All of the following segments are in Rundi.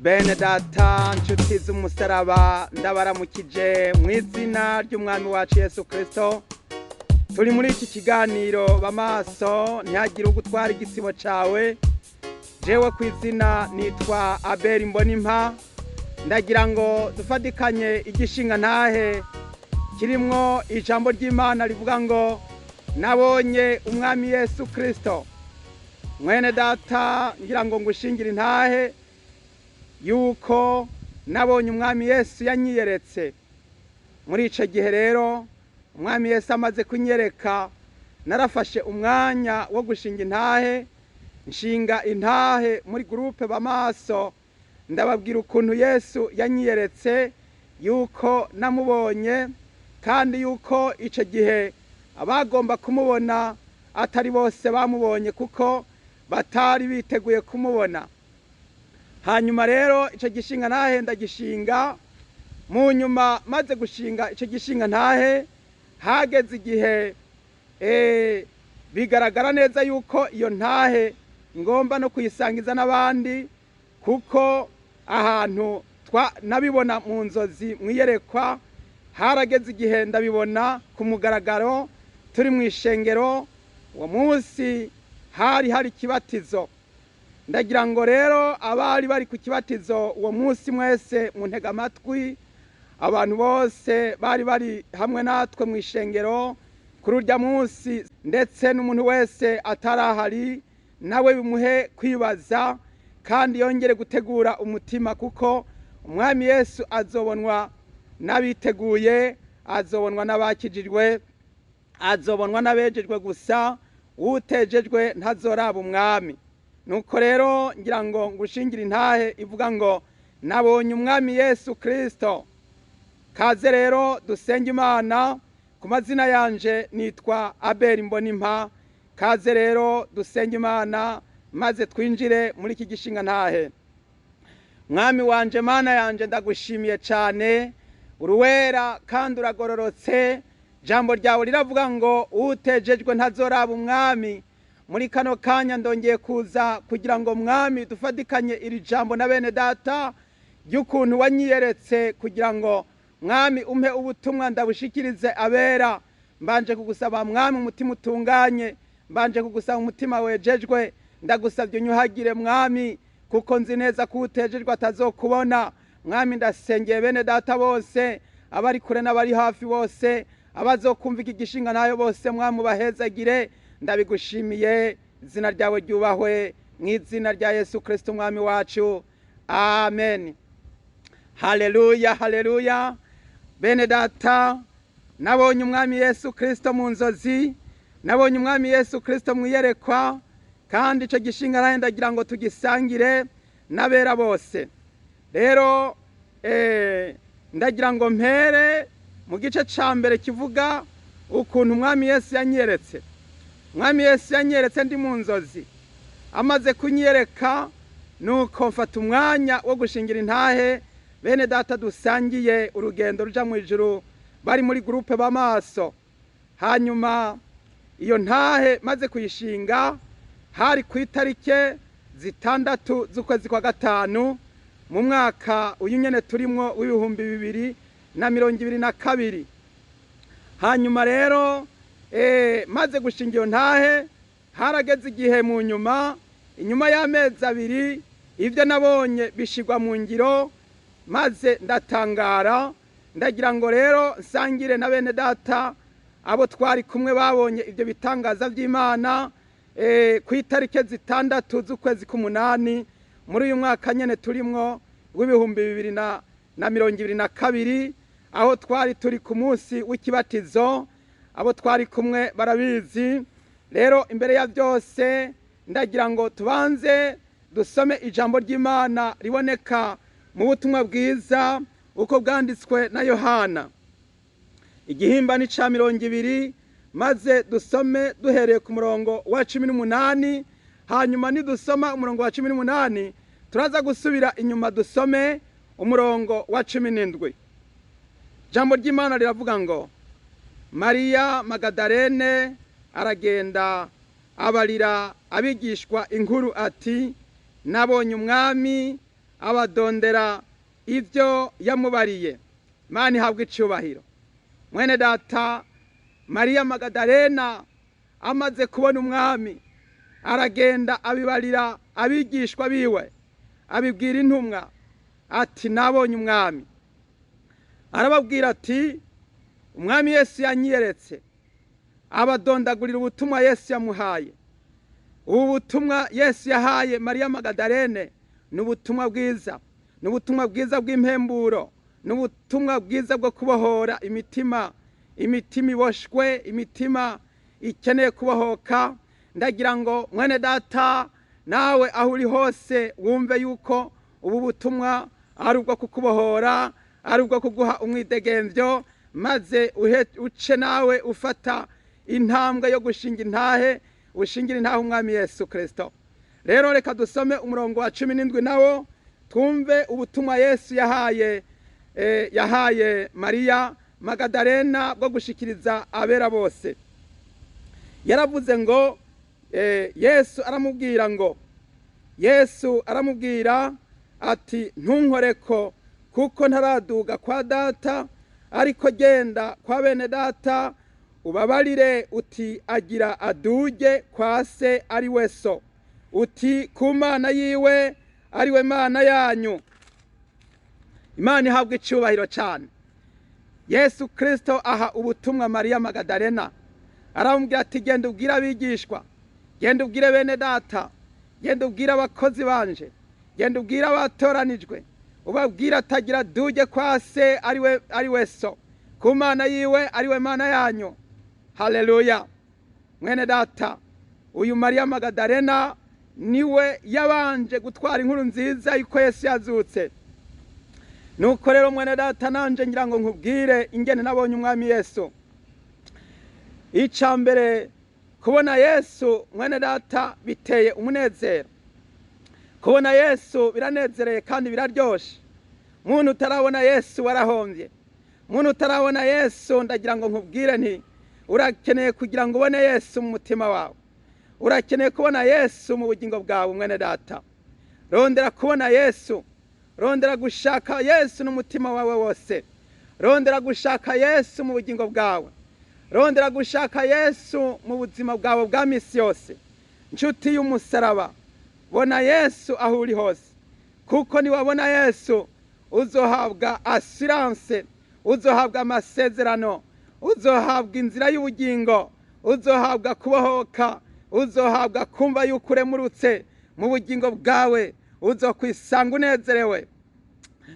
Bene data, nshuti z'umusaraba, ndabaramukije mu izina ry'umwami wacu Yesu Kristo. Turi muri iki kiganiro bamaso ntihagire ugutwara igisibo cawe. Jewe ku izina nitwa Abeli Mbonimpa. Ndagira ngo dufatikanye igishinga ntahe kirimwo ijambo ry'Imana rivuga ngo nabonye umwami Yesu Kristo. Mwene data, ngira ngo ngushingire intahe yuko nabonye umwami Yesu yanyiyeretse. Muri icyo gihe rero, umwami Yesu amaze kunyereka, narafashe umwanya wo gushinga intahe. Nshinga intahe muri groupe bamaso, ndababwira ukuntu Yesu yanyiyeretse, yuko namubonye, kandi yuko icyo gihe abagomba kumubona atari bose bamubonye, kuko batari biteguye kumubona. Hanyuma rero icyo gishinga ntahe ndagishinga. Mu nyuma, maze gushinga icyo gishinga ntahe, hageze igihe bigaragara neza yuko iyo ntahe ngomba no kuyisangiza n'abandi, kuko ahantu nabibona mu nzozi, mu iyerekwa, harageze igihe ndabibona ku mugaragaro turi mu ishengero. Uwo munsi hari hari ikibatizo. Ndagira ngo rero abari bari ku kibatizo uwo munsi mwese muntega amatwi. Abantu bose bari bari hamwe natwe mu ishengero kuri urya munsi, ndetse n'umuntu wese atarahari nawe bimuhe kwibaza kandi yongere gutegura umutima, kuko umwami Yesu azobonwa n'abiteguye, azobonwa n'abakijijwe, azobonwa n'abejejwe gusa. Utejejwe ntazoraba umwami. Nuko rero ngira ngo ngushingire intahe ivuga ngo nabonye umwami Yesu Kristo. Kaze rero dusenge Imana. Ku mazina yanje nitwa Abeli Mbonimpa. Kaze rero dusenge Imana maze twinjire muri iki gishinga ntahe. Mwami wanje, Mana yanje, ndagushimiye cyane. Uruwera kandi uragororotse. Jambo ryawe riravuga ngo utejejwe ntazoraba umwami. Muri kano kanya ndongeye kuza kugira ngo, mwami, dufatikanye iri jambo na bene data ry'ukuntu wanyiyeretse, kugira ngo, mwami, umpe ubutumwa ndabushikirize abera. Mbanje kugusaba, mwami, umutima utunganye. Mbanje kugusaba umutima wejejwe. Ndagusabye unyuhagire, mwami, kuko nzi neza ko utejejwe atazokubona. Mwami, ndasengeye bene data bose, abari kure n'abari hafi bose, abazokumva iki gishinga nayo bose, mwami, ubahezagire. Ndabigushimiye, izina ryawe ryubahwe, mu izina rya Yesu Kristo umwami wacu, amen. Haleluya, haleluya! Bene data, nabonye umwami Yesu Kristo mu nzozi, nabonye umwami Yesu Kristo mu iyerekwa, kandi icyo gishinga nawe ndagira ngo tugisangire n'abera bose. Rero ndagira ngo mpere mu gice cya mbere kivuga ukuntu umwami Yesu yanyeretse. Umwami Yesu yanyeretse ndi mu nzozi. Amaze kunyereka, nuko mfata umwanya wo gushingira intahe bene data dusangiye urugendo ruja mu ijuru bari muri groupe b'amaso. Hanyuma iyo ntahe maze kuyishinga, hari ku itarike 6 z'ukwezi kwa gatanu mu mwaka uyu nyene turimwo w'2022. Hanyuma rero maze gushinga iyo ntahe, harageze igihe mu nyuma, inyuma y'amezi 2, ibyo nabonye bishigwa mu ngiro, maze ndatangara. Ndagira ngo rero nsangire na bene data abo twari kumwe babonye ibyo bitangaza by'Imana ku itariki 6 z'ukwezi k'umunani muri uyu mwaka nyine turimwo w'2022, aho twari turi ku munsi w'ikibatizo. Abo twari kumwe barabizi. Rero imbere ya byose ndagira ngo tubanze dusome ijambo ry'Imana riboneka mu butumwa bwiza uko bwanditswe na Yohana, igihimba ni ca 20, maze dusome duhereye ku murongo wa 18. Hanyuma nidusoma umurongo wa 18, turaza gusubira inyuma dusome umurongo wa 17. Jambo ry'Imana riravuga ngo Mariya Magadarene aragenda abarira abigishwa inkuru ati: "Nabonye umwami." Abadondera ibyo yamubariye. Imana ihabwa icubahiro. Mwene data, Mariya Magadalena amaze kubona Umwami, aragenda abibarira abigishwa biwe, abibwira intumwa ati: "Nabonye Umwami." Arababwira ati: "Umwami Yesu yanyiyeretse." Abadondagurira ubutumwa Yesu yamuhaye. Ubu butumwa Yesu yahaye Mariya Magadalene ni ubutumwa bwiza, ni ubutumwa bwiza bw'impemburo, ni ubutumwa bwiza bwo kubohora imitima, imitima iboshwe, imitima ikeneye kubohoka. Ndagira ngo mwene data, nawe aho uri hose, wumve yuko ubu butumwa ari ubwo kukubohora, ari ubwo kuguha umwidegemvyo, maze uce nawe ufata intambwe yo gushinga intahe, ushingira intahe Umwami Yesu Kirisito. Rero reka dusome umurongo wa 17 nawo, twumve ubutumwa Yesu yahaye Mariya Magadalena bwo gushikiriza abera bose. Yaravuze ngo Yesu aramubwira ngo, Yesu aramubwira ati: "Ntunkoreko, kuko ntaraduga kwa Data, ariko genda kwa bene data ubabarire uti agira aduge kwa se ari we so, uti ku Mana yiwe ari we Mana yanyu." Imana ihabwa icyubahiro cyane. Yesu Kirisito aha ubutumwa Mariya Magadalena, aramubwira ati: "Genda ubwire abigishwa, genda ubwire bene data, genda ubwire abakozi banje, genda ubwire abatoranijwe, ubabwire atagira duge kwa se ari we so, ku Mana yiwe ari we Mana yanyu." Haleluya! Mwene data, uyu Mariya Magadalena niwe yabanje gutwara inkuru nziza yuko Yesu yazutse. Nuko rero mwene data, nanje ngira ngo nkubwire ingene nabonye Umwami Yesu. Icya mbere, kubona Yesu, mwene data, biteye umunezero. Kubona Yesu biranezereye kandi biraryoshe. Muntu utarabona Yesu, warahombye. Muntu utarabona Yesu, ndagira ngo nkubwire nti urakeneye kugira ngo ubone Yesu mu mutima wawe, urakeneye kubona Yesu mu bugingo bwawe. Mwene data, rondera kubona Yesu, rondera gushaka Yesu n'umutima wawe wose, rondera gushaka Yesu mu bugingo bwawe, rondera gushaka Yesu mu buzima bwawe bwa misi yose. Nshuti y'umusaraba, bona Yesu aho uri hose, kuko niwabona Yesu uzohabwa assurance, uzohabwa amasezerano, uzohabwa inzira y'ubugingo, uzohabwa kubohoka, uzohabwa kumva yuko uremurutse mu bugingo bwawe, uzokwisanga unezerewe.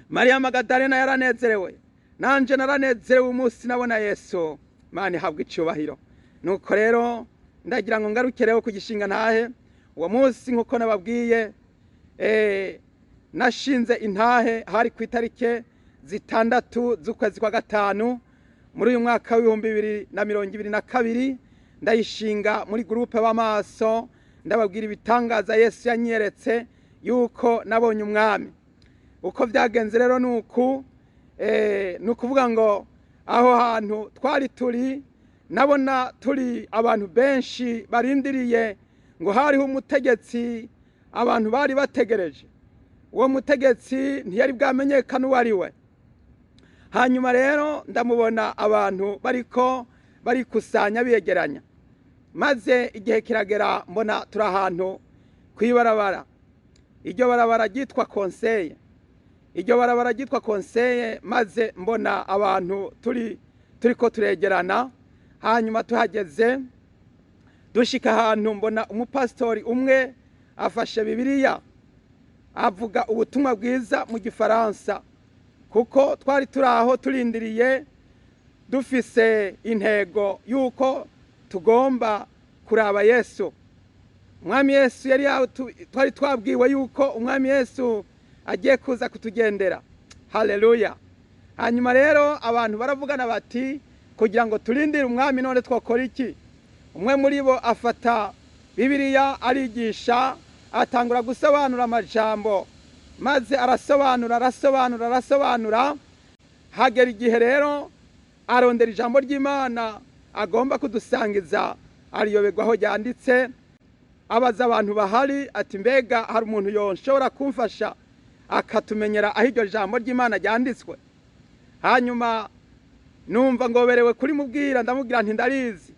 Mariya Magadalena yaranezerewe, nanje naranezerewe umunsi nabona Yesu. Imana ihabwa icyubahiro. Nuko rero ndagira ngo ngarukireho ku gishinga ntahe. Uwo munsi, nk'uko nababwiye, nashinze intahe, hari ku itariki 6 z'ukwezi kwa gatanu muri uyu mwaka w'2022. Ndayishinga muri groupe b'amaso, ndababwira ibitangaza Yesu yanyeretse yuko nabonye Umwami. Uko byagenze rero ni uku: ni ukuvuga ngo aho hantu twari turi, nabona turi abantu benshi barindiriye ngo hariho umutegetsi abantu bari bategereje. Uwo mutegetsi ntiyari bwamenyekane uwo ari we. Hanyuma rero ndamubona abantu bariko barikusanya, biyegeranya, maze igihe kiragera mbona turi ahantu kw'ibarabara. Iryo barabara ryitwa Konseye, iryo barabara ryitwa Konseye. Maze mbona abantu turiko turegerana. Hanyuma tuhageze, dushika ahantu, mbona umupasitori umwe afashe Bibiliya, avuga ubutumwa bwiza mu Gifaransa, kuko twari turi aho turindiriye, dufise intego y'uko tugomba kuraba Yesu, Umwami Yesu. Yari twari twabwiwe yuko Umwami Yesu agiye kuza kutugendera. Haleluya! Hanyuma rero abantu baravugana bati: "Kugira ngo turindire Umwami, none twakora iki?" Umwe muri bo afata Bibiliya, arigisha, atangura gusobanura amajambo, maze arasobanura, arasobanura, arasobanura. Hagera igihe rero arondera ijambo ry'Imana agomba kudusangiza, ariyoberwa aho ryanditse. Abaza abantu bahari ati: "Mbega hari umuntu yonshobora kumfasha?" Akatumenyera aho iryo jambo ry'Imana ryanditswe. Hanyuma numva ngoberewe kuri mubwira, ndamubwira nti ndarizi.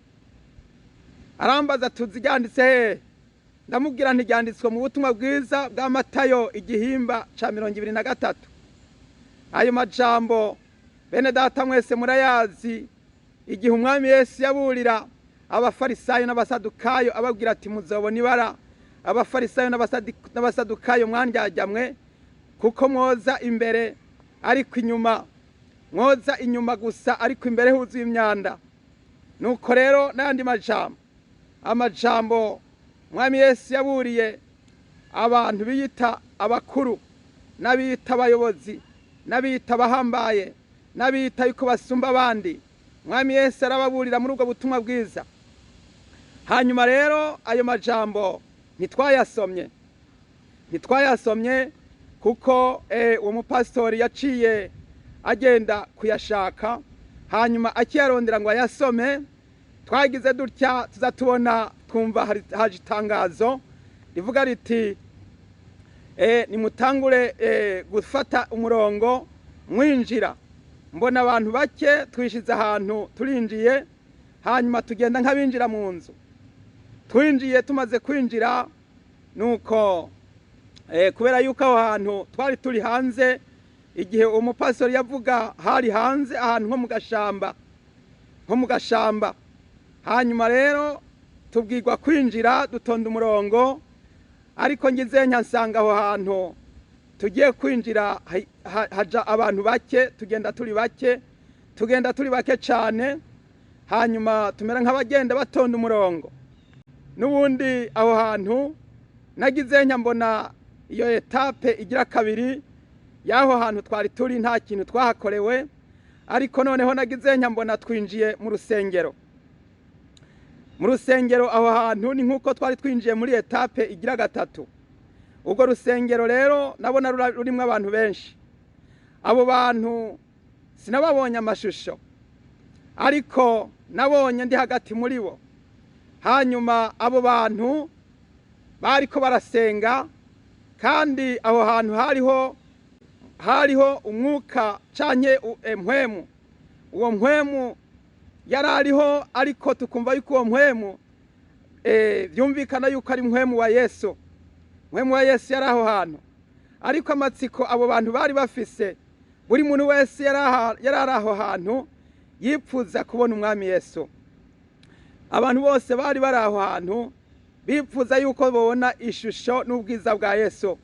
Arambaza tuzi ryanditse hehe? Ndamubwira nti ryanditswe mu butumwa bwiza bwa Matayo, igihimba ca 23. Ayo majambo, bene data, mwese murayazi, igihe Umwami Yesu yaburira Abafarisayo n'Abasadukayo, ababwira ati: "Muzobona ibara, Abafarisayo n'Abasadukayo, mwandyajyamwe, kuko mwoza imbere ariko inyuma, mwoza inyuma gusa ariko imbere huzuye imyanda." Nuko rero n'ayandi majambo, amajambo Umwami Yesu yaburiye abantu biyita abakuru n'abiyita abayobozi n'abiyita abahambaye n'abiyita yuko basumba abandi. Umwami Yesu arababurira muri ubwo butumwa bwiza. Hanyuma rero ayo majambo ntitwayasomye kuko uwo mupasitori yaciye agenda kuyashaka. Hanyuma akiyarondera ngo ayasome, twagize dutya tuza tubona, twumva haje itangazo rivuga riti: "Nimutangure gufata umurongo mwinjira." Mbona abantu bake twishize ahantu, turinjiye. Hanyuma tugenda nk'abinjira mu nzu. Twinjiye, tumaze kwinjira, nuko kubera yuko aho hantu twari turi hanze, igihe uwo mupastori yavuga hari hanze ahantu nko mu gashamba, nko mu gashamba. Hanyuma rero tubwirwa kwinjira, dutonda umurongo. Ariko ngize nsanga aho hantu tugiye kwinjira haja abantu bake. Tugenda turi bake, tugenda turi bake cyane. Hanyuma tumera nk'abagenda batonda umurongo. N'ubundi aho hantu nagize mbona iyo étape igira kabiri y'aho hantu twari turi, nta kintu twahakorewe. Ariko noneho nagize mbona twinjiye mu rusengero. Mu rusengero aho hantu ni nk'uko twari twinjiye muri étape igira gatatu. Urwo rusengero rero nabona rurimo abantu benshi. Abo bantu sinababonye amashusho, ariko nabonye ndi hagati muri bo. Hanyuma abo bantu bariko barasenga, kandi aho hantu hariho umwuka canke mpwemu. Uwo mpwemu yari ariho, ariko tukumva yuko uwo mpwemu byumvikana yuko ari mpwemu wa Yesu. Mpwemu wa Yesu yari aho hantu. Ariko amatsiko abo bantu bari bafise, buri muntu wese yari ari aho hantu yipfuza kubona Umwami Yesu. Abantu bose bari bari aho hantu bipfuza yuko babona ishusho n'ubwiza bwa Yesu,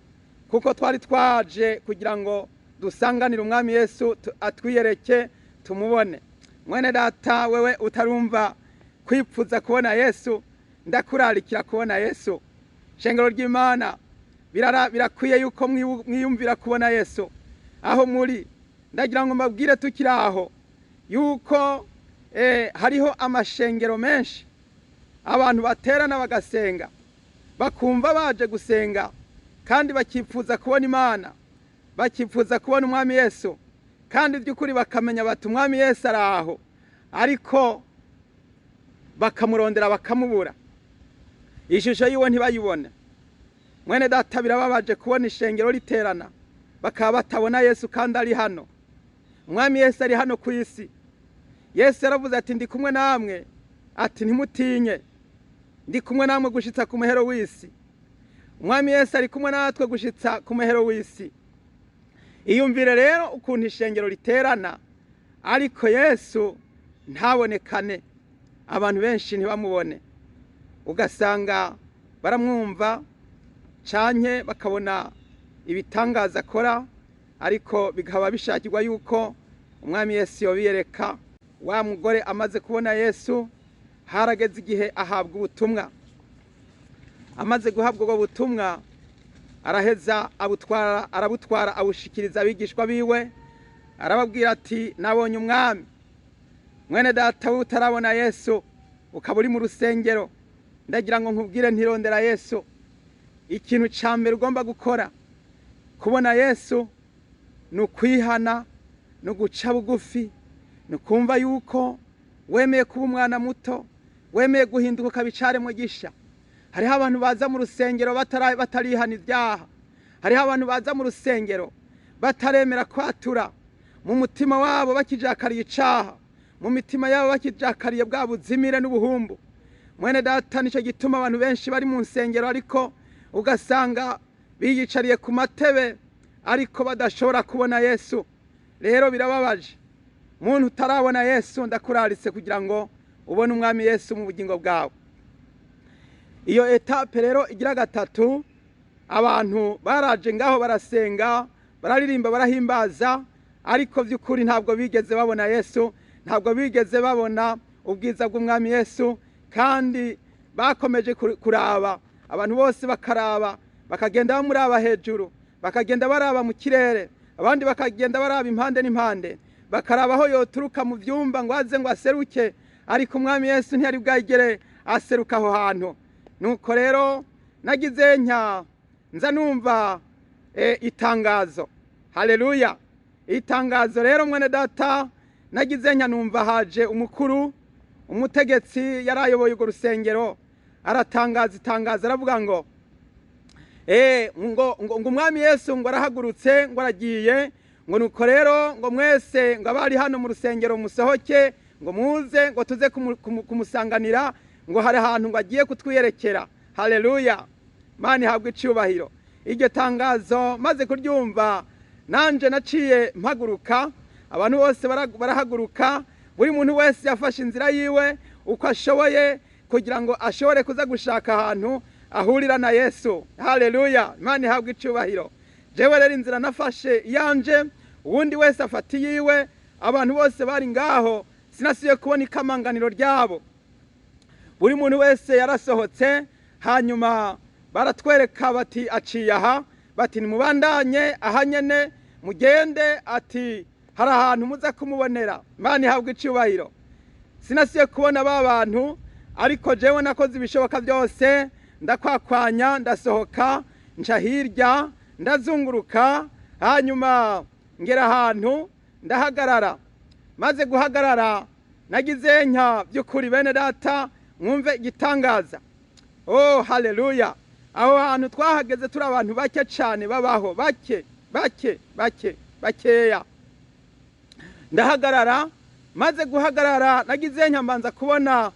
kuko twari twaje kugira ngo dusanganire Umwami Yesu, atwiyereke, tumubone. Mwene data, wewe utarumva kwipfuza kubona Yesu, ndakurarikira kubona Yesu. Shengero ry'Imana, birakwiye yuko mwiyumvira kubona Yesu aho muri. Ndagira ngo mbabwire tukiri aho yuko hariho amashengero menshi abantu baterana bagasenga, bakumva baje gusenga kandi bakifuza kubona Imana, bakifuza kubona Umwami Yesu, kandi by'ukuri bakamenya bati Umwami Yesu ari aho, ariko bakamurondera bakamubura, ishusho yiwe ntibayibone. Mwene data, birababaje kubona ishengero riterana bakaba batabona Yesu kandi ari hano. Umwami Yesu ari hano ku isi. Yesu yaravuze ati: "Ndi kumwe namwe," ati: "Ntimutinye, ndi kumwe namwe gushitsa ku muhero w'isi." Umwami Yesu ari kumwe natwe gushitsa ku muhero w'isi. Iyumvire rero ukuntu ishengero riterana ariko Yesu ntabonekane, abantu benshi ntibamubone. Ugasanga baramwumva canke bakabona ibitangaza akora, ariko bikaba bishakirwa yuko Umwami Yesu yobiyereka. Wa mugore amaze kubona Yesu, harageze igihe ahabwa ubutumwa. Amaze guhabwa ubwo butumwa, araheza abutwara, arabutwara, abushikiriza abigishwa biwe, arababwira ati: "Nabonye Umwami." Mwene data, we utarabona Yesu ukaba uri mu rusengero, ndagira ngo nkubwire ntirondera Yesu. Ikintu cya mbere ugomba gukora kubona Yesu ni ukwihana, ni uguca bugufi, ni ukumva yuko wemeye kuba umwana muto, wemeye guhinduka ukaba icaremwe gisha. Hariho abantu baza mu rusengero batarihana ibyaha. Hariho abantu baza mu rusengero bataremera kwatura mu mutima wabo, bakijakariye icaha mu mitima yabo, bakijakariye bwa buzimire n'ubuhumbu. Mwene data, nicyo gituma abantu benshi bari mu nsengero, ariko ugasanga biyicariye ku matebe, ariko badashobora kubona Yesu. Rero birababaje. Muntu utarabona Yesu, ndakuraritse kugira ngo ubone Umwami Yesu mu bugingo bwawe. Iyo étape rero igira gatatu, abantu baraje ngaho, barasenga, bararirimba, barahimbaza, ariko by'ukuri ntabwo bigeze babona Yesu, ntabwo bigeze babona ubwiza bw'Umwami Yesu. Kandi bakomeje kuraba, abantu bose bakaraba, bakagenda bamuraba hejuru, bakagenda baraba mu kirere, abandi bakagenda baraba impande n'impande, bakaraba aho yoturuka mu byumba ngo aze ngo aseruke, ariko Umwami Yesu ntiyari bwagere aseruka aho hantu. Nuko rero nagize nka nza numva itangazo. Haleluya! Itangazo rero, mwene data, nagize nka numva haje umukuru, umutegetsi yari ayoboye urwo rusengero, aratangaza itangazo, aravuga ngo ngo Umwami Yesu ngo arahagurutse, ngo aragiye, ngo nuko rero ngo mwese ngo abari hano mu rusengero musohoke, ngo muze, ngo tuze kumusanganira, ngo hari ahantu ngo agiye kutwiyerekera. Haleluya! Mana ihabwa icyubahiro. Iryo tangazo maze kuryumva, nanje naciye mpaguruka. Abantu bose barahaguruka, buri muntu wese yafashe inzira yiwe uko ashoboye kugira ngo ashobore kuza gushaka ahantu ahurira na Yesu. Haleluya! Imana ihabwa icyubahiro. Jewe rero inzira nafashe iyanje, uwundi wese afata iyiwe. Abantu bose bari ngaho sinasubiye kubona ikamanganiro ryabo. Buri muntu wese yarasohotse, hanyuma baratwereka bati aciye aha, bati nimubandanye aha nyene mugende, ati hari ahantu muza kumubonera. Imana ihabwa icyubahiro. Sinasubiye kubona ba bantu, ariko jewe nakoze ibishoboka byose, ndakwakwanya, ndasohoka, nca hirya, ndazunguruka, hanyuma ngera ahantu ndahagarara. Maze guhagarara, nagize nka by'ukuri, bene data, mwumve igitangaza. Oh, haleluya! Aho hantu twahageze turi abantu bake cyane babaho, bake bake bake bakeya. Ndahagarara. Maze guhagarara, nagize nka mbanza kubona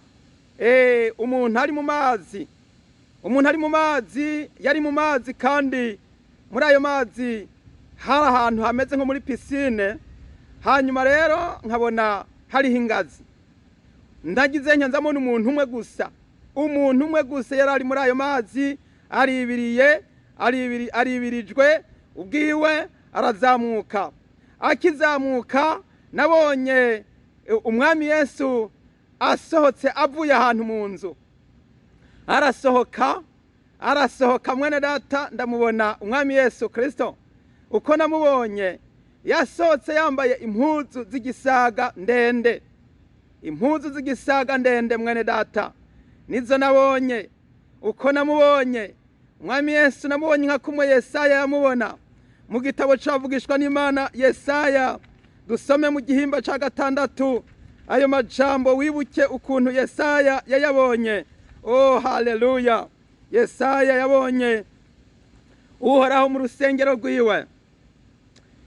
umuntu ari mu mazi. Umuntu ari mu mazi, yari mu mazi, kandi muri ayo mazi hari ahantu hameze nko muri piscine. Hanyuma rero nkabona hariho ingazi. Ndagize nka nzamubona umuntu umwe gusa, umuntu umwe gusa yari ari muri ayo mazi, aribiriye, aribirijwe ubwiwe, arazamuka. Akizamuka, nabonye Umwami Yesu asohotse avuye ahantu mu nzu, arasohoka, arasohoka. Mwene data, ndamubona Umwami Yesu Kirisito. Uko namubonye, yasohotse yambaye impuzu z'igisaga ndende, impuzu z'igisaga ndende. Mwene data, nizo nabonye. Uko namubonye Umwami Yesu, namubonye nka kumwe Yesaya yamubona mu gitabo cavugishwa n'Imana Yesaya. Dusome mu gihimba ca gatandatu ayo majambo, wibuke ukuntu Yesaya yayabonye. Oh, haleluya! Yesaya yabonye Uhoraho mu rusengero rwiwe.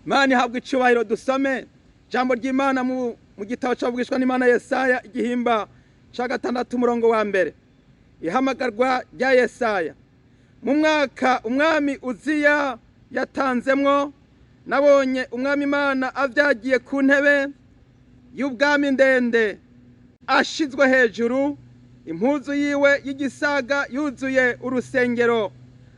Imana ihabwa icubahiro. Dusome ijambo ry'Imana mu gitabo cavugishwa n'Imana Yesaya, igihimba ca gatandatu, umurongo wa mbere. Ihamagarwa rya Yesaya. Mu mwaka Umwami Uziya yatanzemwo, nabonye Umwami Imana avyagiye ku ntebe y'ubwami ndende, ashizwe hejuru, impuzu yiwe y'igisaga yuzuye urusengero.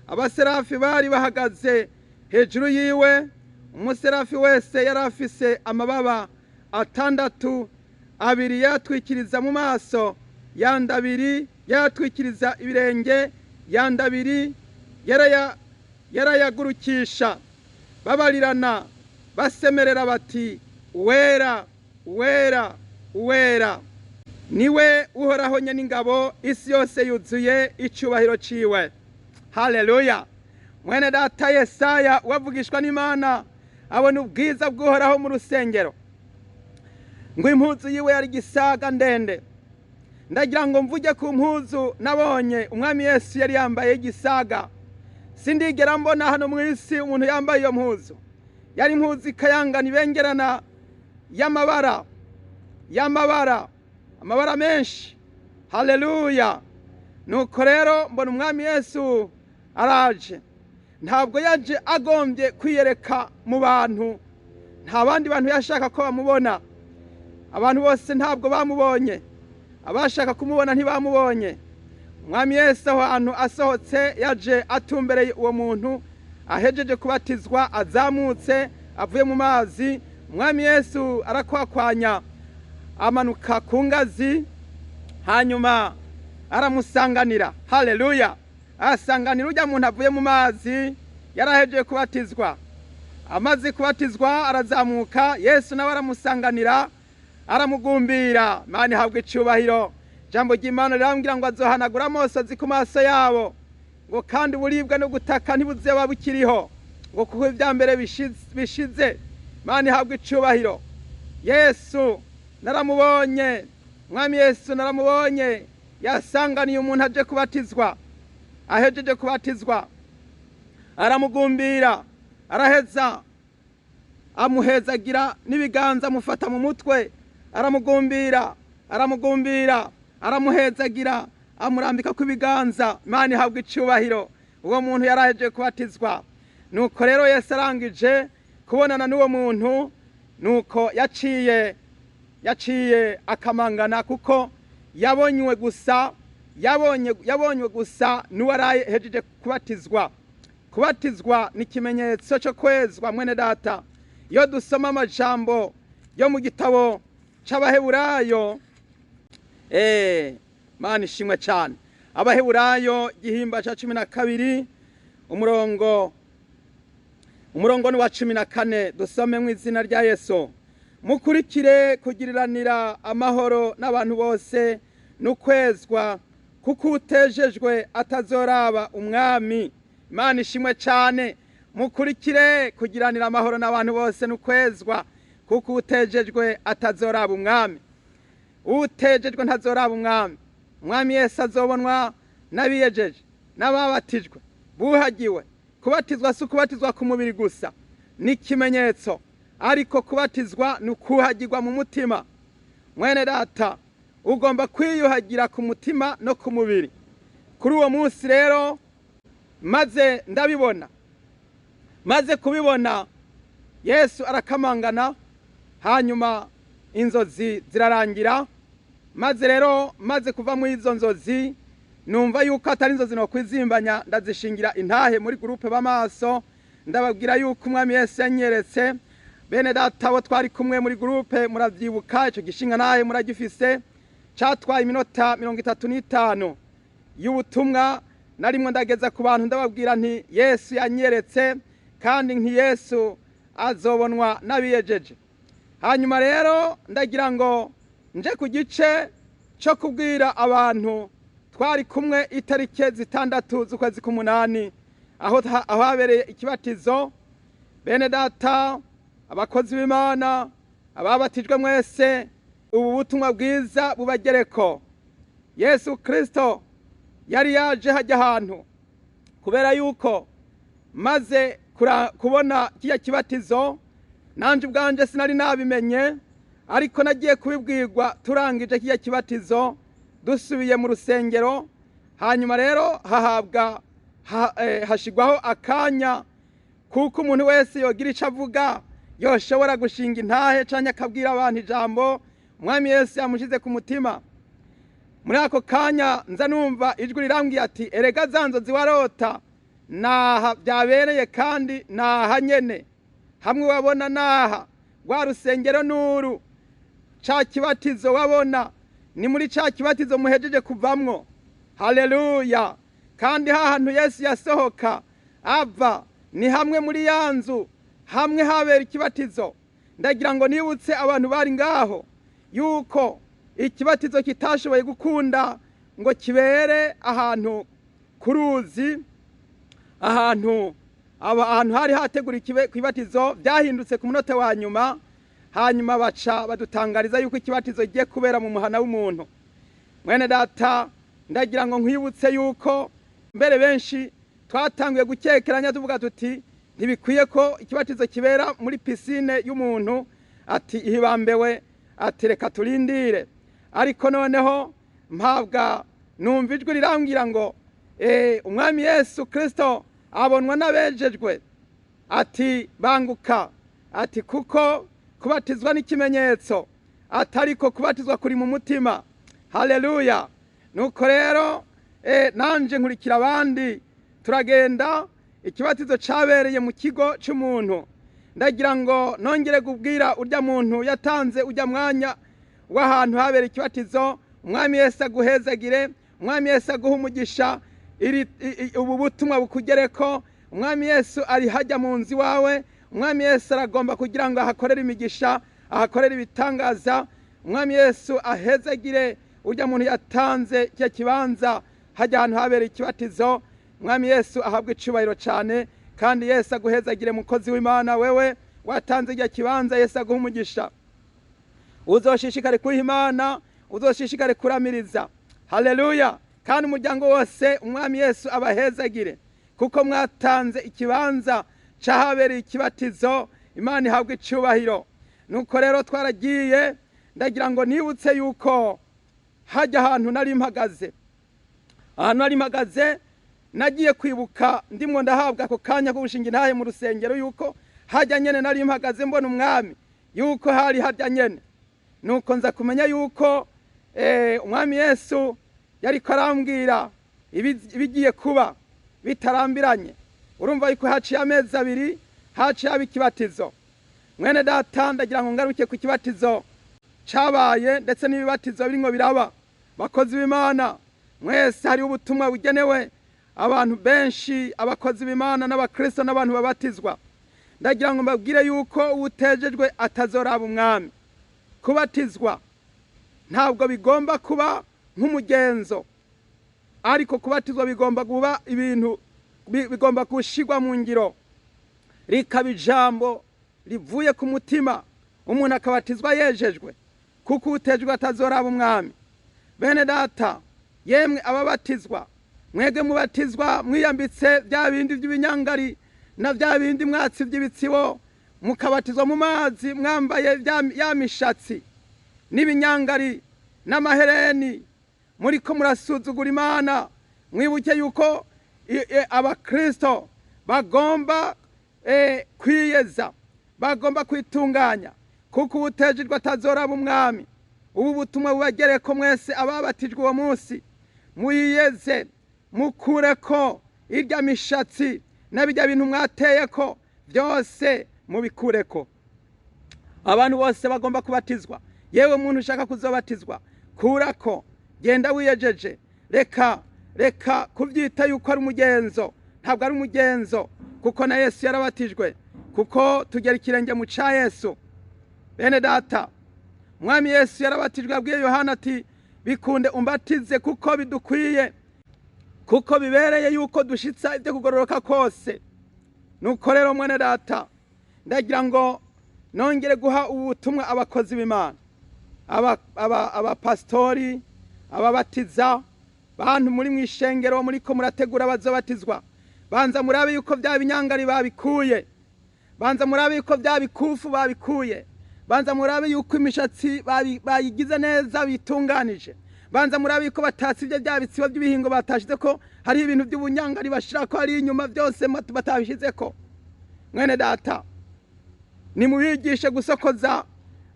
Abaserafi bari bahagaze hejuru yiwe, umuserafi wese yari afise amababa atandatu: abiri yatwikiriza mu maso, yandi abiri yatwikiriza ibirenge, yandi abiri yarayagurukisha. Babarirana basemerera bati: "Uwera, uwera, uwera niwe Uhoraho n'ingabo, isi yose yuzuye icyubahiro ciwe." Haleluya! Mwene data, Yesaya wavugishwa n'Imana abona ubwiza bw'Uhoraho mu rusengero, ngo impuzu yiwe yari igisaga ndende. Ndagira ngo mvuge ku mpuzu nabonye Umwami Yesu yari yambaye igisaga. Sindigera mbona hano mu isi umuntu yambaye iyo mpuzu. Yari impuzu ikayangana, ibengerana, y'amabara, y'amabara, amabara menshi. Haleluya! Nuko rero mbona Umwami Yesu araje. Ntabwo yaje agombye kwiyereka mu bantu. Nta bandi bantu yashaka ko bamubona. Abantu bose ntabwo bamubonye, abashaka kumubona ntibamubonye. Umwami Yesu aho hantu asohotse, yaje atumbereye uwo muntu ahejeje kubatizwa, azamutse avuye mu mazi. Umwami Yesu arakwakwanya, amanuka ku ngazi, hanyuma aramusanganira. Haleluya! Asanganira ujya muntu avuye mu mazi, yarahejeje kubatizwa. Amaze kubatizwa arazamuka, Yesu nawe aramusanganira, aramugumbira. Imana ihabwa icyubahiro. Ijambo ry'Imana rirambwira ngo azohanagura amosozi ku maso yabo, ngo kandi uburibwe no gutaka ntibuzeba bukiriho, ngo kuko ibya mbere bishize. Imana ihabwa icyubahiro. Yesu naramubonye, Mwami Yesu naramubonye, yasanganiye umuntu aje kubatizwa, ahejeje kubatizwa, aramugumbira, araheza amuhezagira n'ibiganza, amufata mu mutwe, aramugumbira, aramugumbira, aramuhezagira, amurambika ku ibiganza. Imana ihabwa icyubahiro. Uwo muntu yarahejeje kubatizwa. Nuko rero Yesu arangije kubonana n'uwo muntu, nuko yaciye akamangana, kuko yabonywe gusa, yabonywe gusa n'uwarahejeje kubatizwa. Kubatizwa ni ikimenyetso cyo kwezwa. Mwene data, iyo dusoma amajambo yo mu gitabo c'Abaheburayo, Mana ishimwe cyane. Abaheburayo igihimba cya 12, umurongo ni wa 14. Dusome mu izina rya Yesu. Mukurikire kugiriranira amahoro n'abantu bose n'ukwezwa, kuko utejejwe atazoraba Umwami. Imana ishimwe cyane. Mukurikire kugiranira amahoro n'abantu bose n'ukwezwa, kuko utejejwe atazoraba Umwami. Utejejwe ntazoraba Umwami. Umwami Yesu azobonwa n'abiyejeje, n'ababatijwe, buhagiwe. Kubatizwa si ukubatizwa ku mubiri gusa, ni ikimenyetso, ariko kubatizwa ni ukuhagirwa mu mutima. Mwene data, ugomba kwiyuhagira ku mutima no ku mubiri. Kuri uwo munsi rero maze ndabibona, maze kubibona, Yesu arakamangana, hanyuma inzozi zirarangira. Maze rero maze kuva muri izo nzozi, numva yuko atari inzozi no kwizimbanya, ndazishingira intahe muri groupe b'amaso, ndababwira yuko Umwami Yesu yanyeretse. Bene data bo twari kumwe muri groupe, muravyibuka ico gishinga ntahe, muragifise. Catwaye iminota 35 y'ubutumwa narimwo ndageza ku bantu, ndababwira nti Yesu yanyeretse, kandi nti Yesu azobonwa n'abiyejeje. Hanyuma rero ndagira ngo nje ku gice cyo kubwira abantu twari kumwe itariki 6 z'ukwezi k'umunani, aho habereye ikibatizo. Bene data, abakozi b'Imana, ababatijwe mwese, ubu butumwa bwiza bubagereko. Yesu Kristo yari yaje hajya ahantu, kubera yuko maze kubona kiriya kibatizo, nanje ubwanje sinari nabimenye, ariko nagiye kubibwirwa turangije kiriya kibatizo, dusubiye mu rusengero. Hanyuma rero hahabwa hashigwaho akanya kuko umuntu wese yogira icyo avuga, yoshobora gushinga intahe canke akabwira abantu ijambo Umwami Yesu yamushize ku mutima. Muri ako kanya nza numva ijwi rirambwiye ati: "Erega za nzozi warota, naha byabereye, kandi naha nyene hamwe wabona, naha rwa rusengero nuru, ca kibatizo wabona ni muri ca kibatizo muhejeje kuvamwo." Haleluya! Kandi hahantu Yesu yasohoka ava ni hamwe muri ya nzu, hamwe habera ikibatizo. Ndagira ngo nibutse abantu bari ngaho yuko ikibatizo kitashoboye gukunda ngo kibere ahantu ku ruzi, ahantu hari hategura ikibatizo. Byahindutse ku munota wa nyuma, hanyuma baca badutangariza yuko ikibatizo kigiye kubera mu muhana w'umuntu. Mwene data, ndagira ngo nkwibutse yuko mbere benshi Twatanguye gukekeranya tuvuga tuti ntibikwiye ko ikibatizo kibera muri pisine y'umuntu, ati ihibambewe, ati reka turindire. Ariko noneho mpabwa numva ijwi rirambwira ngo Umwami Yesu Kristo abonwa n'abejejwe, ati banguka, ati kuko kubatizwa n'ikimenyetso, atariko kubatizwa kuri mu mutima. Haleluya! Nuko rero nanje nkurikira abandi turagenda. Ikibatizo cabereye mu kigo c'umuntu. Ndagira ngo nongere kubwira urya muntu yatanze urya mwanya w'ahantu habereye ikibatizo, Umwami Yesu aguhezagire, Umwami Yesu aguhe umugisha, ubu butumwa bukugereko. Umwami Yesu ari hajya mu nzu iwawe. Umwami Yesu aragomba kugira ngo ahakorere imigisha, ahakorere ibitangaza. Umwami Yesu ahezagire urya muntu yatanze icyo kibanza hajya ahantu habereye ikibatizo. Umwami Yesu ahabwe icubahiro cyane, kandi Yesu aguhezagire, mukozi w'Imana, wewe watanze icyo kibanza. Yesu aguhe umugisha. Uzoshishikare kuha Imana, uzoshishikare kuramiriza. Haleluya! Kandi umuryango wose Umwami Yesu abahezagire, kuko mwatanze ikibanza cyahabereye ikibatizo. Imana ihabwe icubahiro. Nuko rero twaragiye. Ndagira ngo nibutse yuko hajya ahantu nari mpagaze, ahantu nari mpagaze, nagiye kwibuka ndimwo ndahabwa ako kanya ko gushinga intahe mu rusengero, yuko hajya nyene nari mpagaze mbona Umwami, yuko hari hajya nyene. Nuko nza kumenya yuko Umwami Yesu yariko arambwira ibigiye kuba bitarambiranye. Urumva yuko haciye amezi 2 haciye haba ikibatizo. Mwene data, ndagira ngo ngaruke ku kibatizo cabaye ndetse n'ibibatizo birimwo biraba. Bakozi b'Imana mwese, hariho ubutumwa bugenewe abantu benshi, abakozi b'Imana n'abakristo n'abantu babatizwa. Ndagira ngo mbabwire yuko uwutejejwe atazoraba Umwami. Kubatizwa ntabwo bigomba kuba nk'umugenzo, ariko kubatizwa bigomba kuba ibintu bigomba gushirwa mu ngiro, rikaba ijambo rivuye ku mutima, umuntu akabatizwa yejejwe, kuko utejwe atazoraba Umwami. Bene data, yemwe ababatizwa, mwebwe mubatizwa mwiyambitse bya bindi by'ibinyangari na bya bindi mwatsi by'ibitsibo, mukabatizwa mu mazi mwambaye ya mishatsi n'ibinyangari n'amahereni, muriko murasuzugura Imana. Mwibuke yuko abakristo bagomba kwiyeza, bagomba kwitunganya, kuko uwutejejwe atazoraba Umwami. Ubu butumwa bubagereko mwese ababatijwe uwo munsi. Mwiyeze, mukureko irya mishatsi na bijya bintu mwateyeko byose, mubikureko. Abantu bose bagomba kubatizwa, yewe muntu ushaka kuzobatizwa, kurako, genda wiyejeje. Reka kubyita yuko ari umugenzo. Ntabwo ari umugenzo, kuko na Yesu yarabatijwe, kuko tugera ikirenge mu ca Yesu. Bene data, Umwami Yesu yarabatijwe. Yabwiye Yohana ati bikunde umbatize, kuko bidukwiye, kuko bibereye yuko dushitsa ibyo kugororoka kose. Nuko rero, mwene data, ndagira ngo nongere guha ubutumwa abakozi b'Imana, abapasitori, ababatiza, bantu muri mu ishengero muriko murategura abazobatizwa, banza murabe yuko bya binyangari babikuye, banza murabe yuko bya bikufu babikuye, banza murabe yuko imishatsi bayigize neza, bitunganije, banza murabe yuko batasibye bya bitsibo by'ibihingo, batashize ko hari ibintu by'ubunyangari bashira ko hari inyuma, byose batabishizeko. Mwene data, nimubigishe gusokoza,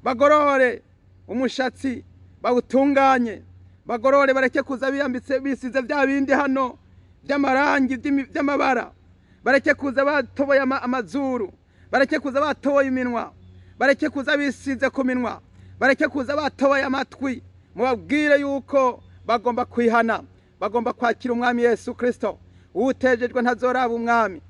bagorore umushatsi, bawutunganye, bagorore, bareke kuza biyambitse, bisize bya bindi hano by'amarangi, by'amabara, bareke kuza batoboye amazuru, bareke kuza batoboye iminwa, bareke kuza bisize ku minwa, bareke kuza batoboye amatwi. Mubabwire yuko bagomba kwihana, bagomba kwakira Umwami Yesu Kristo. Uwutejejwe ntazoraba Umwami.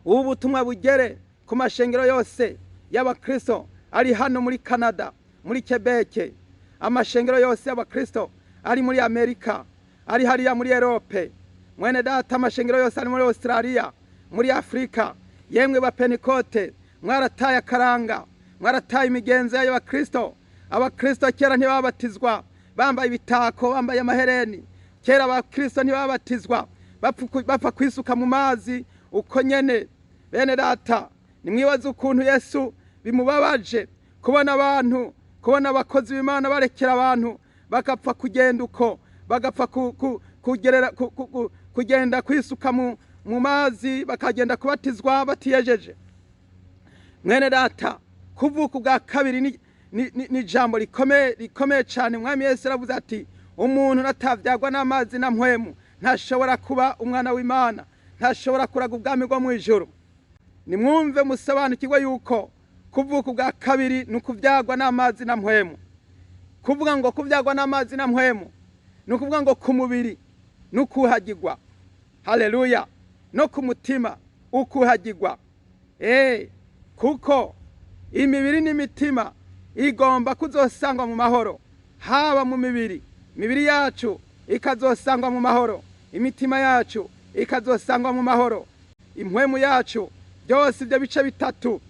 Ubu butumwa bugere ku mashengero yose y'abakristo ari hano muri Canada, muri Quebec, amashengero yose y'abakristo ari muri Amerika, ari hariya muri Europe, mwene data, amashengero yose ari muri Australia, muri Afrika. Yemwe ba Pentekote, mwarataye akaranga, mwarataye imigenzo y'abakristo. Abakristo kera ntibabatizwa bambaye ibitako, bambaye amahereni. Kera abakristo ntibabatizwa bapfa kwisuka mu mazi uko nyene. Bene data, nimwibaze ukuntu Yesu bimubabaje kubona abantu, kubona abakozi b'Imana barekera abantu bagapfa kugenda uko, bagapfa kugenda kwisuka mu mazi, bakagenda kubatizwa batiyejeje. Mwene data, kuvuka ubwa kabiri ni ijambo rikomeye, rikomeye cyane. Umwami Yesu aravuze ati: "Umuntu natavyagwa n'amazi na mpwemu ntashobora kuba umwana w'Imana, ntashobora kuraga ubwami bwo mu ijuru." Nimwumve musobanukirwe yuko kuvuka ubwa kabiri ni ukuvyagwa n'amazi na mpwemu. Kuvuga ngo kuvyagwa n'amazi na mpwemu ni ukuvuga ngo ku mubiri ni ukuhagirwa, haleluya, no ku mutima ukuhagirwa. Kuko imibiri n'imitima igomba kuzosangwa mu mahoro, haba mu mibiri, imibiri yacu ikazosangwa mu mahoro, imitima yacu ikazosangwa mu mahoro, impwemu yacu, byose ibyo bice bitatu,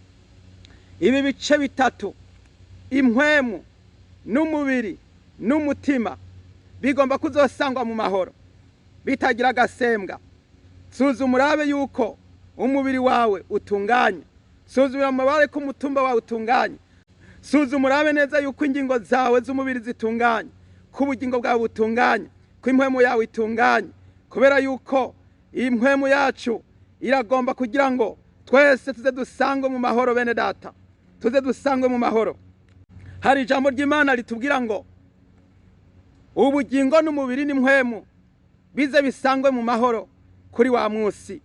ibi bice bitatu, impwemu n'umubiri n'umutima, bigomba kuzosangwa mu mahoro bitagira agasembwa. Suzuma urabe yuko umubiri wawe utunganye. Suzuma urabe ko umutumba wawe utunganye. Suzuma urabe neza yuko ingingo zawe z'umubiri zitunganye, ko ubugingo bwawe butunganye, ko impwemu yawe itunganye, kubera yuko iyi mpwemu yacu iragomba kugira ngo twese tuze dusangwe mu mahoro. Bene data, tuze dusangwe mu mahoro. Hari ijambo ry'Imana ritubwira ngo ubugingo n'umubiri n'impwemu bize bisangwe mu mahoro kuri wa munsi.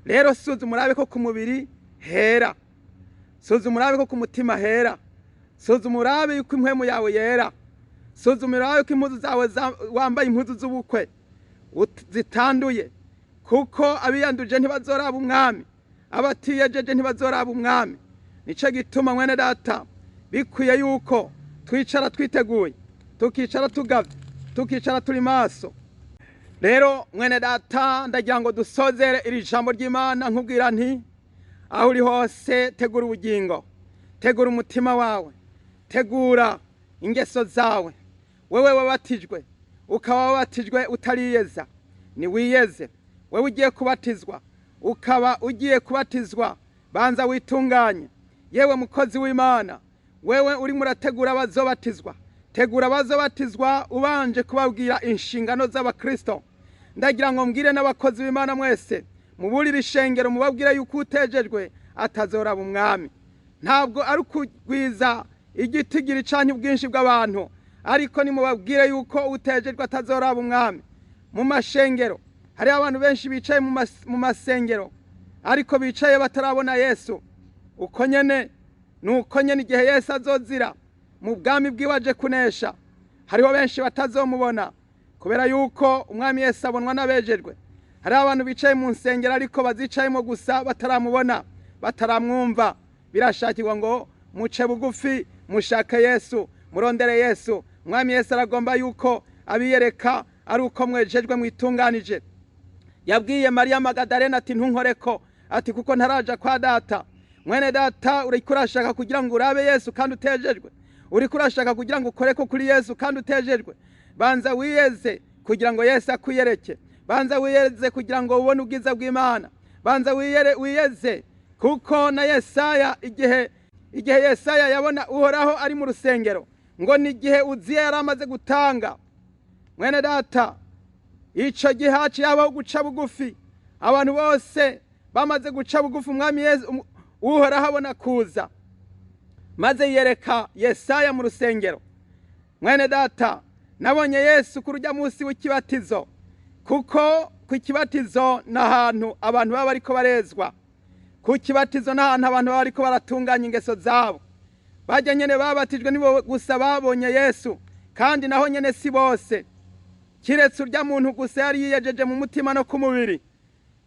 Rero suzuma urabe ko ku mubiri hera, suzuma urabe ko ku mutima hera, suzuma urabe yuko impwemu yawe yera, suzuma urabe ko impuzu zawe wambaye impuzu z'ubukwe zitanduye, kuko abiyanduje ntibazoraba umwami, abatiyejeje ntibazoraba umwami. Nico gituma, mwene data, bikwiye yuko twicara twiteguye, tukicara tugavye, tukicara turi maso. Rero mwene data, ndagira ngo dusozere iri jambo ry'Imana nkubwira nti: aho uri hose, tegura ubugingo, tegura umutima wawe, tegura ingeso zawe. Wewe wabatijwe, ukaba wabatijwe utariyeza, niwiyeze. Wewe ugiye kubatizwa, ukaba ugiye kubatizwa, banza witunganye. Yewe mukozi w'Imana, wewe urimo urategura abazobatizwa, tegura abazobatizwa ubanje kubabwira inshingano z'abakristo. Ndagira ngo mbwire n'abakozi b'Imana mwese, muburire ishengero, mubabwire yuko utejejwe atazoraba umwami. Ntabwo ari ukugwiza igitigiri canke ubwinshi bw'abantu, ariko nimubabwire yuko utejejwe atazoraba umwami. Mu mashengero hariho abantu benshi bicaye mu masengero, ariko bicaye batarabona Yesu. Uko nyene nuko nyene igihe Yesu azozira mu bwami bwiwe aje kunesha, hariho benshi batazomubona, kubera yuko umwami Yesu abonwa n'abejejwe. Hariho abantu bicaye mu nsengero, ariko bazicayemo gusa bataramubona, bataramwumva. Birashakirwa ngo muce bugufi, mushake Yesu, murondere Yesu. Umwami Yesu aragomba yuko abiyereka ari uko mwejejwe, mwitunganije. Yabwiye Mariya Magadalena ati: "Ntunkoreko," ati, "kuko ntaraja kwa data." Mwene data, uriko urashaka kugira ngo urabe Yesu kandi utejejwe? Uriko urashaka kugira ngo ukoreko kuri Yesu kandi utejejwe? Banza wiyeze kugira ngo Yesu akwiyereke. Banza wiyeze kugira ngo ubone ubwiza bw'Imana. Banza wiyeze, kuko na Yesaya, igihe Yesaya yabona Uhoraho ari mu rusengero, ngo ni igihe Uziya yari amaze gutanga. Mwene data, ico gihe haciye habaho guca bugufi. Abantu bose bamaze guca bugufi, umwami Yesu Uhoraho abona kuza, maze yereka Yesaya mu rusengero. Mwene data, nabonye Yesu kuri urya munsi w'ikibatizo, kuko ku kibatizo ni ahantu abantu baba bariko barezwa. Ku kibatizo ni ahantu abantu baba bariko baratunganya ingeso zabo. Bajya nyene babatijwe nibo gusa babonye Yesu, kandi naho nyene si bose, kiretse urya muntu gusa yari yiyejeje mu mutima no ku mubiri.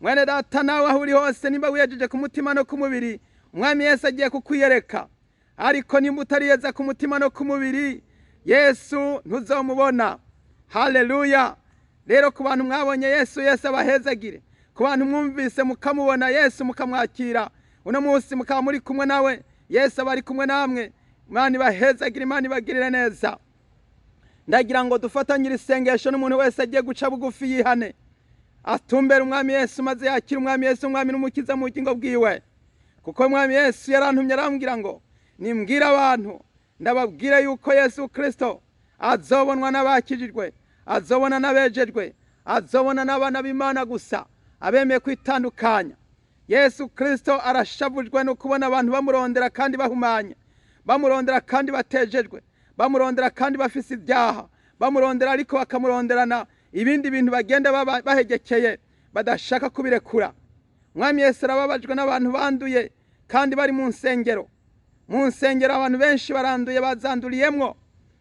Mwene data, nawe aho uri hose, nimba wiyejeje ku mutima no ku mubiri, umwami Yesu agiye kukwiyereka. Ariko nimba utariyeza ku mutima no ku mubiri, Yesu ntuzomubona. Haleluya! Rero ku bantu mwabonye Yesu, Yesu abahezagire. Ku bantu mwumvise mukamubona Yesu, mukamwakira uno munsi, mukaba muri kumwe nawe, Yesu aba ari kumwe namwe. Imana ibahezagire, Imana ibagirire neza. Ndagira ngo dufatanyire isengesho n'umuntu wese agiye guca bugufi yihane. Atumbera Umwami Yesu maze yakira Umwami Yesu, Umwami n'Umukiza mu bugingo bwiwe. Kuko Umwami Yesu yarantumye, arambwira ngo nimbwire abantu, ndababwire yuko Yesu Kirisito azobonwa n'abakijijwe, azobona n'abejejwe, azobona n'abana b'Imana gusa, abemeye kwitandukanya. Yesu Kirisito arashavujwe no kubona abantu bamurondera kandi bahumanye, bamurondera kandi batejejwe, bamurondera kandi bafise ibyaha, bamurondera ariko bakamuronderana ibindi bintu bagenda bahegekeye badashaka kubirekura. Umwami Yesu arababajwe n'abantu banduye kandi bari mu nsengero. Mu nsengero abantu benshi baranduye, bazanduriyemwo,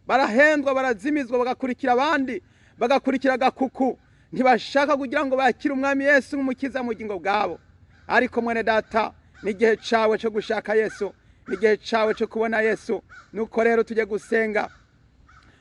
barahendwa, barazimizwa, bagakurikira abandi, bagakurikira agakuku. Ntibashaka kugira ngo bakire Umwami Yesu nk'Umukiza mu bugingo bwabo. Ariko mwene data, n'igihe cawe cyo gushaka Yesu, n'igihe cawe cyo kubona Yesu. Nuko rero tujye gusenga.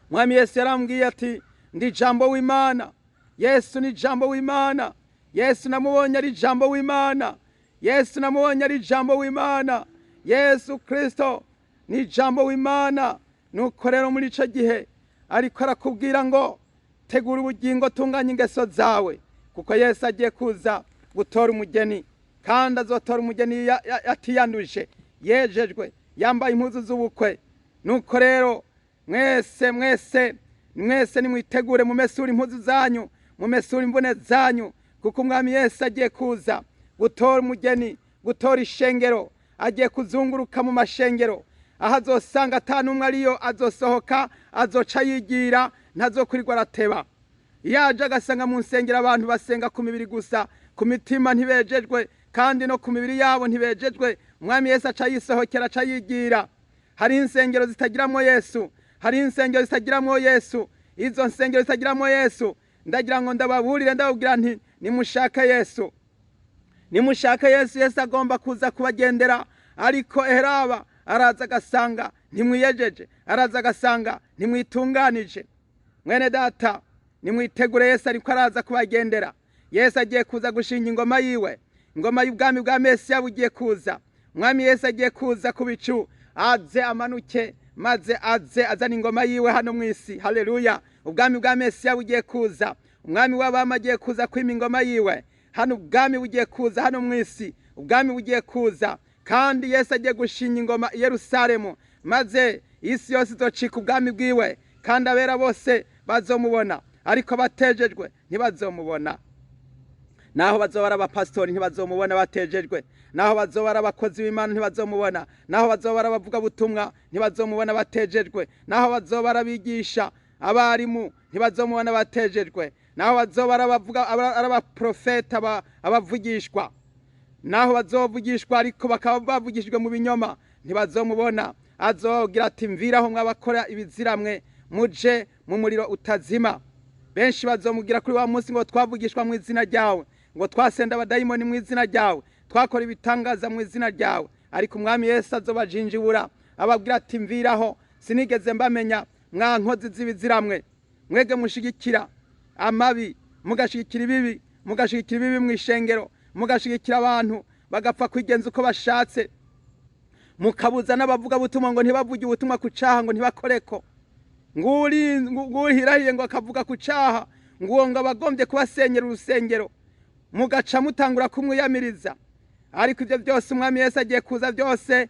Umwami Yesu yarambwiye ati: "Ndi Jambo w'Imana." Yesu ni Jambo w'Imana. Yesu namubonye ari Jambo w'Imana. Yesu namubonye ari Jambo w'Imana. Yesu Kristo ni Jambo w'Imana. Nuko rero muri ico gihe ariko arakubwira ngo tegura ubugingo, tunganya ingeso zawe, kuko Yesu agiye kuza gutora umugeni, kandi azotora umugeni atiyanduje, yejejwe, yambaye impuzu z'ubukwe. Nuko rero mwese, mwese, mwese nimwitegure, mumesure impuzu zanyu, mumesure imvune zanyu, kuko Umwami Yesu agiye kuza gutora umugeni, gutora ishengero. Agiye kuzunguruka mu mashengero, aho azosanga ata n'umwe ariyo azosohoka, azoca yigira, ntazokwirwa arateba. Iyo aje agasanga mu nsengero abantu basenga ku mibiri gusa, ku mitima ntibejejwe, kandi no ku mibiri yabo ntibejejwe, Umwami Yesu aca yisohokera, aca yigira. Hari insengero zitagiramo Yesu, hari insengero zitagiramo Yesu. Izo nsengero zitagiramo Yesu, ndagira ngo ndababurire, ndababwira nti: "Nimushake Yesu, nimushake Yesu." Yesu agomba kuza kubagendera, ariko eheraba araza agasanga ntimwiyejeje, araza agasanga ntimwitunganije. Mwene data, nimwitegure, Yesu ariko araza kubagendera. Yesu agiye kuza gushinga ingoma yiwe, ingoma y'ubwami bwa Mesiya bugiye kuza. Umwami Yesu agiye kuza ku bicu, aze amanuke, maze aze azana ingoma yiwe hano mu isi. Haleluya! Ubwami bwa Mesiya bugiye kuza. Umwami w'abami agiye kuza kwima ingoma yiwe hano. Ubwami bugiye kuza hano mu isi, ubwami bugiye kuza, kandi Yesu agiye gushinga ingoma i Yerusalemu, maze isi yose izocika ubwami bwiwe, kandi abera bose bazomubona, ariko batejejwe ntibazomubona. Naho bazoba ari abapasitori ntibazomubona batejejwe, naho bazoba ari abakozi b'Imana ntibazomubona, naho bazoba ari abavugabutumwa ntibazomubona batejejwe, naho bazoba ari abigisha, abarimu ntibazomubona batejejwe, naho bazoba ari abavuga, ari abaprofeta, abavugishwa, naho bazovugishwa ariko bakaba bavugishijwe mu binyoma, ntibazomubona. Azogira ati: "Mviraho mwabakora ibiziramwe, muje mu muriro utazima." Benshi bazomubwira kuri wa munsi ngo: "Twavugishwa mu izina ryawe, ngo twasenda abadayimoni mu izina ryawe, twakora ibitangaza mu izina ryawe." Ariko Umwami Yesu azobajinjibura, ababwira ati: "Mviraho, sinigeze mbamenya, mwa nkozi z'ibiziramwe." Mwege mushigikira amabi, mugashigikira ibibi, mugashigikira ibibi mu ishengero, mugashigikira abantu bagapfa kwigenza uko bashatse, mukabuza n'abavugabutumwa ngo ntibavuge ubutumwa ku caha, ngo ntibakoreko, ngurihirahiye ngo akavuga ku caha, ngo uwo ngo abagombye kubasenyera urusengero, mugaca mutangura kumwiyamiriza. Ariko ibyo byose Umwami Yesu agiye kuza byose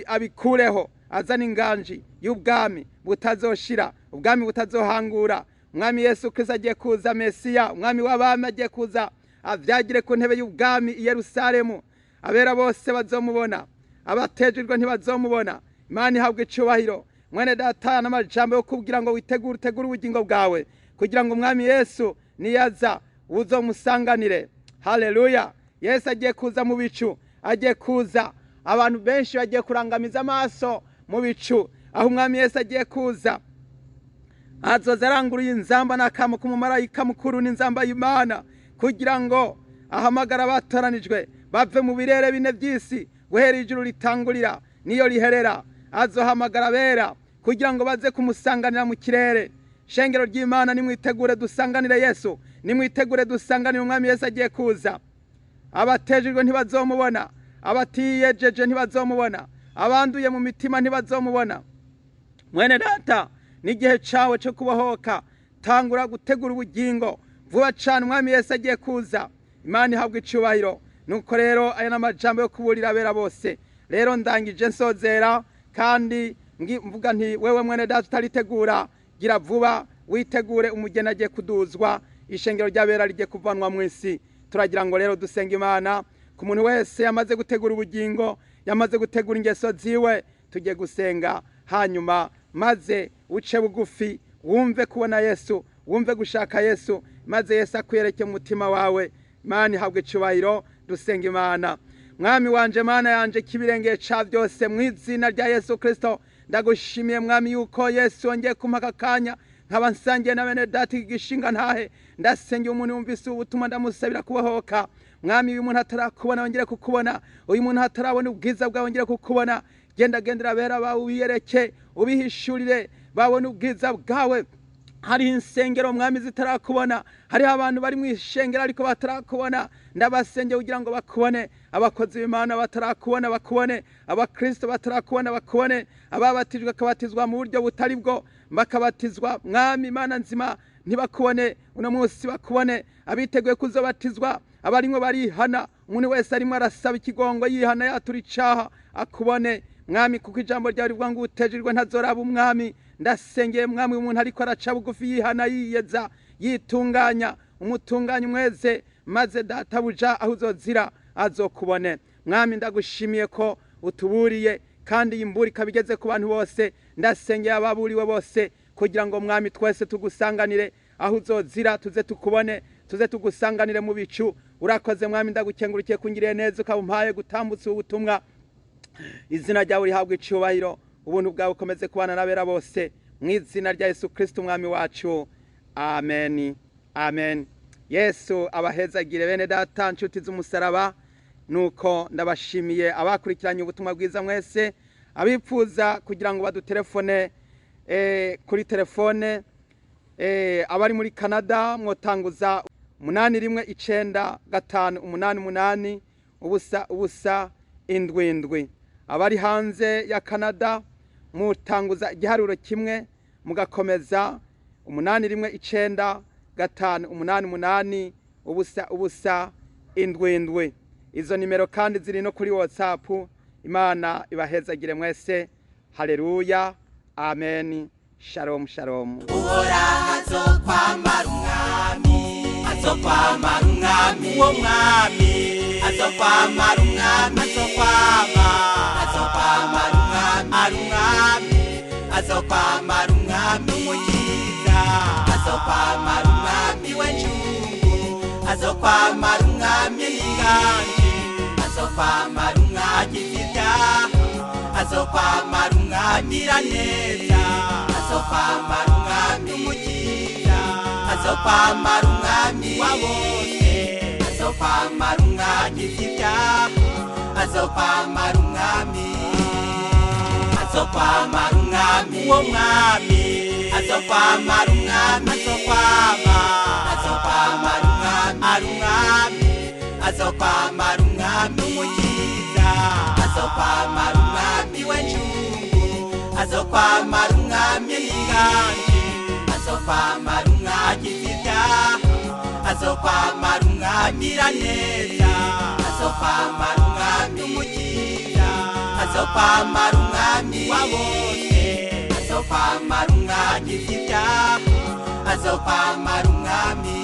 abikureho, azana inganji y'ubwami butazoshira, ubwami butazohangura. Umwami Yesu Kristo agiye kuza, Mesiya, Umwami w'abami, agiye kuza avyagire ku ntebe y'ubwami i Yerusalemu. Abera bose bazomubona, abatejejwe ntibazomubona. Imana ihabwa icubahiro. Mwene data, n'amajambo yo kubwira ngo witegure, utegure ubugingo bwawe kugira ngo Umwami Yesu niyaza uzomusanganire. Haleluya! Yesu agiye kuza mu bicu, agiye kuza. Abantu benshi bagiye kurangamiza amaso mu bicu aho Umwami Yesu agiye kuza. Azoza aranguruye inzamba n'akamo k'umumarayika mukuru n'inzamba y'Imana, kugira ngo ahamagara abatoranijwe bave mu birere bine by'isi, guhera ijuru ritangurira niyo riherera. Azohamagara abera kugira ngo baze kumusanganira mu kirere. Shengero ry'Imana, nimwitegure dusanganire Yesu, nimwitegure dusanganire Umwami Yesu agiye kuza. Abatejejwe ntibazomubona, abatiyejeje ntibazomubona, abanduye mu mitima ntibazomubona. Mwene data, n'igihe cawe cyo kubohoka. Tangura gutegura ubugingo. Vuba cane Umwami Yesu agiye kuza. Imana ihabwa icubahiro. Nuko rero aya n'amajambo yo kuburira abera bose. Rero ndangije nsozera kandi mvuga nti: wewe mwene data utaritegura, gira vuba witegure, umugeni agiye kuduzwa, ishengero ry'abera rigiye kuvanwa mu isi. Turagira ngo rero dusenga Imana ku muntu wese yamaze gutegura ubugingo, yamaze gutegura ingeso ziwe. Tugiye gusenga, hanyuma maze uce bugufi, wumve kubona Yesu, wumve gushaka Yesu, maze Yesu akwereke mu mutima wawe. Imana ihabwa icubahiro. Dusenga Imana. Mwami wanje, Mana yanje, kibirengeye ca byose, mu izina rya Yesu Kristo, ndagushimiye Mwami yuko Yesu wongeye kumpa aka kanya nkaba nsangiye na bene data igishinga ntahe. Ndasengeye umuntu yumvise ubu butumwa, ndamusabira kubohoka. Mwami, uyu muntu atarakubona wongere kukubona, uyu muntu atarabona ubwiza bwawe wongere kukubona. Genda gendera abera bawe, ubiyereke, ubihishurire, babone ubwiza bwawe. Hariho insengero Mwami zitarakubona, hariho abantu bari mu ishengero ariko batarakubona. Ndabasengeye kugira ngo bakubone. Abakozi b'Imana batarakubona bakubone, abakristo batarakubona bakubone, ababatijwe bakabatizwa mu buryo butari bwo, bakabatizwa Mwami Imana nzima ntibakubone, uno munsi bakubone. Abiteguye kuzobatizwa, abarimwo barihana, umuntu wese arimo arasaba ikigongo yihana yatura icaha, akubone Mwami, kuko ijambo ryawe rivuga ngo utejejwe ntazoraba Umwami. Ndasengeye Mwami, umuntu ariko araca bugufi yihana, yiyeza, yitunganya, umutunganya, umweze, maze databuja aho uzozira azokubone. Mwami, ndagushimiye ko utuburiye kandi iyi mburi ikaba igeze ku bantu bose. Ndasengeye ababuriwe bose kugira ngo Mwami twese tugusanganire aho uzozira, tuze tukubone, tuze tugusanganire mu bicu. Urakoze Mwami, ndagukengurukiye kungiriye neza, ukaba umpaye gutambutsa ubu butumwa. Izina ryawe rihabwa icubahiro. Ubuntu bwawe bukomeze kubana n'abera bose, mu izina rya Yesu Kristo Umwami wacu, amen, amen. Yesu abahezagire bene data, nshuti z'umusaraba. Nuko ndabashimiye abakurikiranye ubutumwa bwiza mwese. Abipfuza kugira ngo badutelefone kuri telefone, abari muri Canada mwotanguza 819 588 0 0 7 7. Abari hanze ya Canada mutanguza igiharuro 1, mugakomeza 819 588 0 0 7 7. Izo nimero kandi ziri no kuri WhatsApp. Imana ibahezagire mwese. Haleluya, amen, shalom, shalom. Uhoraho azokwamara umwami, azokwamara umwami, uwo mwami azokwamara umwami, azokwama, azokwamara umwami, ari umwami, azokwamara umwami, umukiza azokwamara umwami w'encungu, azokwamara umwami n'inganji, azokwamara umwami agize ibyaha, azokwamara umwami neza, azokwamara umwami umukiza, azokwamara umwami wa bose, azokwamara umwami agize ibyaha, azokwamara umwami, azokwamara umwami, uwo mwami azokwamara umwami, azokwama, azokwamara umwami, ari umwami, azokwamara umwami, umukiza azokwamara umwami w'encungu, azokwamara umwami n'inganji, azokwamara umwami agize ibyaha, azokwamara umwami neza, azokwamara umwami umukiza, azokwamara umwami wa bose, azokwamara umwami agize ibyaha, azokwamara umwami.